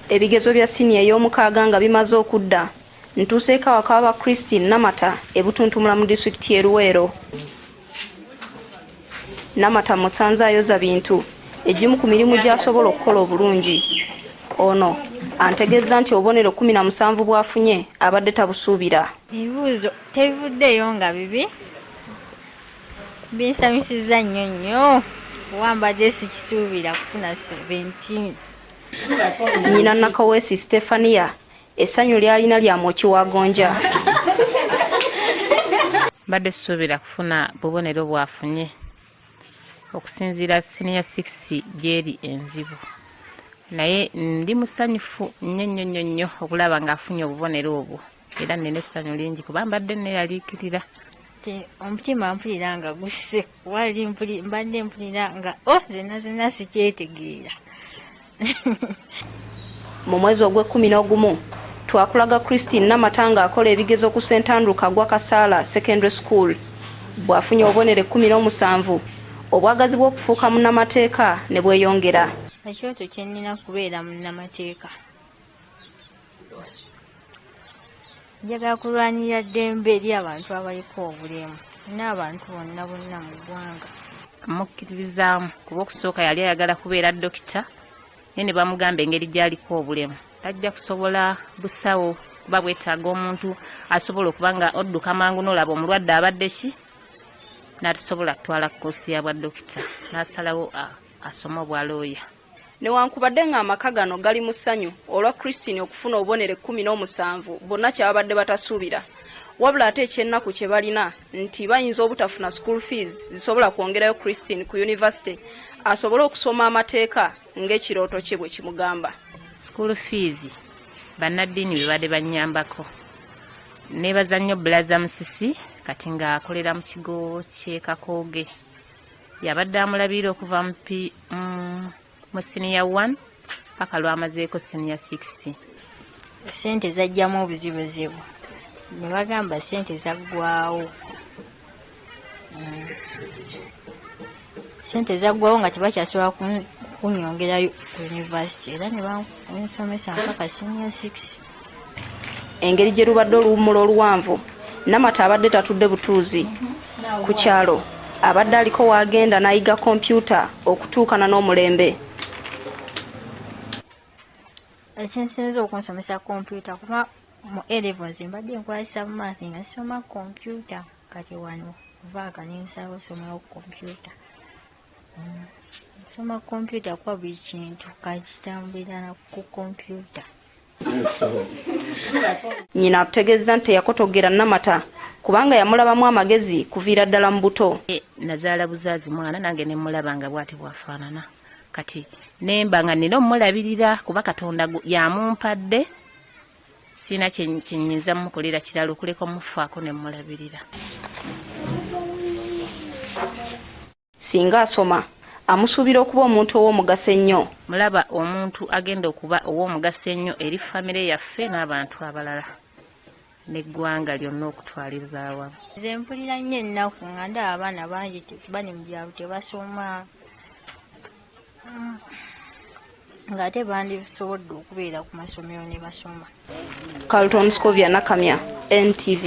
Ebigezo bya siniya ey'omukaaga nga bimaze okudda, ntuuseeko awaka wa Christine Namata e Butuntumula mu disitulikiti y'e Luweero. Namata mmusanze ayoza bintu, egimu ku mirimu gy'asobola okukola obulungi. Ono antegeezza nti obubonero 17 bw'afunye abadde tabusuubira. Ebibuuzo tebivuddeeyo nga bibi, binsanyusizza nnyo nnyo kuba mbadde sikisuubira kufuna 17. Nnyina Nakaweesi Stephania essanyu ly'alina lya mwoki wa gonja. Mbadde sisuubira kufuna bubonero bw'afunye okusinziira siniya six gy'eri enzibu naye ndi musanyufu nnyo nnyo nnyo nnyo okulaba ng'afunye obubonero obwo era nnina essanyu lingi kuba mbadde nneeraliikirira. Omutima mpulira nga gusse kuba mbadde mpulira nga o oh, zenna zenna sikyetegeera. Mu mwezi ogw'ekkumi n'ogumu twakulaga Christine Namata ng'akola ebigezo ku St Andrew Kagwa Kasaala Secondary School. Bw'afunye obubonero 17, obwagazi bw'okufuuka munnamateeka ne bweyongera. Ekyoto kye nnina kubeera munnamateeka. Njagala kulwanirira ddembe ly'abantu abaliko obulemu n'abantu bonna bonna mu ggwanga. Mmukkiririzaamu kuba okusooka yali ayagala kubeera dokita naye ne bamugamba engeri gy'aliko obulemu tajja kusobola busawo kuba bwetaaga omuntu asobola okuba nga odduka mangu n'olaba omulwadde abadde ki n'atasobola kutwala kkoosi ya bwa dokita n'asalawo asome obwa looya. Newankubadde ng'amaka gano gali mu ssanyu olwa Christine okufuna obubonero 17 bonna kye babadde batasuubira, wabula ate eky'ennaku kye balina nti bayinza obutafuna school fees zisobola kwongerayo Christine ku yunivasite asobole okusoma amateeka ng'ekirooto kye bwe kimugamba. School fees bannaddiini be babadde bannyambako. Nneebaza nnyo Bbulaza Musisi kati ng'akolera mu kigo ky'e Kakooge. Yabadde amulabirira okuva mu P, mu siniya 1 paka lwamazeeko siniya 6. Ssente zajjamu obuzibuzibu ne bagamba ssente zaggwawo. Ssente zaggwawo nga tebakyasobola kunyongerayo ku yunivasite era ne bansomesa mpaka siniya 6. Engeri gye lubadde oluwummula oluwanvu, Namata abadde tatudde butuuzi. Ku kyalo abadde aliko w'agenda n'ayiga kompyuta okutuukana n'omulembe. Ekinsinze okunsomesa kompyuta kuba mu A levels mbadde nkwasisa mu maths nga sisoma kompyuta kati wano vaaka ne nsalawo osomawo kompyuta. Nsoma kompyuta kuba buli kintu kakitambulira ku kompyuta. Nnyina atutegeezza nti teyakotoggera Namata kubanga yamulabamu amagezi kuviira ddala mu buto. Nazaala buzaazi mwana nange ne mmulaba nga bw'ati bw'afaanana kati ne mba nga nnina omulabirira kuba Katonda y'amumpadde sirina kye nnyinza mmukolera kirala okuleka omufaako ne mmulabirira. Singa asoma, amusuubira okuba omuntu ow'omugaso ennyo. Mulaba omuntu agenda okuba ow'omugaso ennyo eri famire yaffe n'abantu abalala n'eggwanga lyonna okutwaliza awamu. Nze mpulira nnyo ennaku nga ndaba abaana bangi bali mu byalo tebasoma ng'ate bandisobodde okubeera ku masomero ne basoma. Carlton Scovia Nakamya, NTV.